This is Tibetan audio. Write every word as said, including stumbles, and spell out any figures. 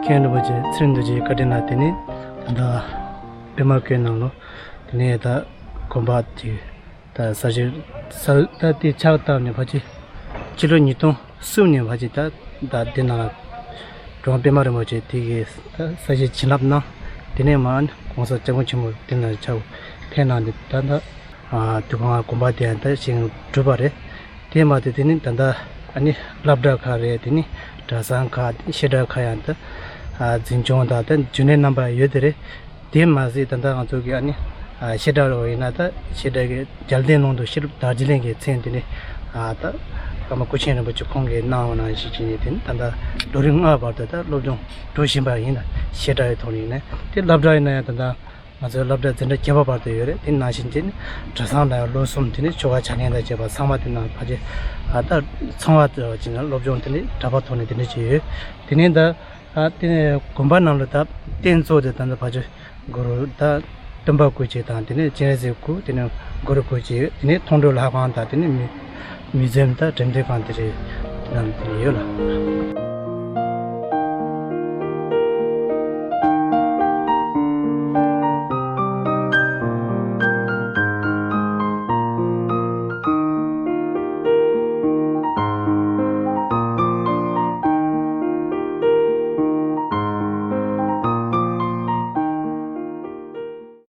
མཁན་རིན་པོ་ཆེ་ཚེ་རིང་རྡོ་རྗེའི་བཀའ་དྲིན་ལ་དེ་ནས་ད་ལྟ་པདྨ་བཀོད་ནང་ལོ། དེ་ནས་ད་དགོན་པ་དེ་ད་ས་ཆ་ས་ད་དེ་ཕྱག་བཏབ་ནས་ཕལ་ཆེར་ཕྱི་ལོ་ཉིས་སྟོང་གསུམ་ནས་ཕལ་ཆེར་ད་ད་དེ་ན་གྲུབ་དབང་པདྨ་རིན་པོ་ཆེ་དེ་གི་ད་ས་ཆ་བྱིན་རླབས་གནང་། དེ་ནས་མར་༸གོང་ས་༸སྐྱབས་མགོན་ཆེན་པོ་དེ་ན་ཕྱག་ཕེབས་གནང་ནས་ད་ད་དུས་གང་དགོན་པ་དེ་ཡང་ད་བཞེངས་གྲུབ་པ་རེད། དེ་མ་གཏོགས་དེ་ནི་ད་ལྟ་ཨ་ནི་སློབ་གྲྭ་ཁག་རེད། དེ་ནི་གྲྭ་ཚང་ཁག་དེ་ནི་བཤད་གྲྭ་ཁག་ཡང་ད་འཛིན་སྐྱོང་དང་ད་རྒྱུན་ལས་རྣམ་པ་ཡོད་དེ་རེད། དེ་མ་ཟད་ད་ལྟ་ང་ཚོ་གི་ཨ་ནི་བཤད་གྲྭ་རུ་ཡིན་ན་ད་བཤད་གྲྭ་གི་རྒྱལ་བསྟན་ནང་དུ་ཤེས་རབ་དར་རྒྱས་གླིང་གི་མཚན་དེ་ནི་ད་ཀརྨ་སྐུ་ཆེན་རིན་པོ་ཆེ་ཁོང་གིས་གནང་བ་ནང་བཞིན་བྱས་ནས་དེ་ནི་ད་ལྟ་ལོ་རིམ་ལྔ་བར་དུ་ད་སློབ་སྦྱོང་འགྲོ་བཞིན་པ་ཡིན་ལ། བཤད་གྲྭ་ཡི་ཐོག་ནས་ཡིན་ན་དེ་སློབ་གྲྭ་ཡིན་ན་ཡང་ད་ལྟ། ང་ཚོའི་སློབ་གྲྭ་འཛིན་གྲྭ་བརྒྱད་པ་བར་དུ་ཡོད་རེད། དེ་ནང་བཞིན་དེ་ནི་གྲྭ་ཚང་ལ་ཡང་ལོ་གསུམ་དེ་ནི་ཆོ་ག་ཕྱག་ལེན་དང་བཅས་པ་ཚང་མ་དེ་ནང་ཕལ་ཆེར་ཨ་ད་ཚང་བ་དུ་ཅིག་ན་སློབ་སྦྱོང་དེ་ནི་གྲྭ་པ་ཐོག་ནས་དེ་འདྲ་བྱས་ཡོད། དེ་ནས་ད་ཨ་དེ་ནས་དགོན་པ་ནང་ལ་ད་རྟེན་གཙོ་དེ་ད་ལྟ་ཕལ་ཆེར་གུ་རུ་ད་སྟོན་པ་སྐུ་མཆེད་དང་དེ་ནས་སྤྱན་རས་གཟིགས་སྐུ། དེ་ནས་གུ་རུ་སྐུ་མཆེད་ཡོད། དེ་ནས་མཐོང་གྲོལ་ལྷ་ཁང་དང་དེ་ནས་མི་མི་འཛོམས་དང་འགྲེམས་སྟོན་ཁང་དེ་རེད། དེ་ནང་དེ་ནས་ཡོད་ལ།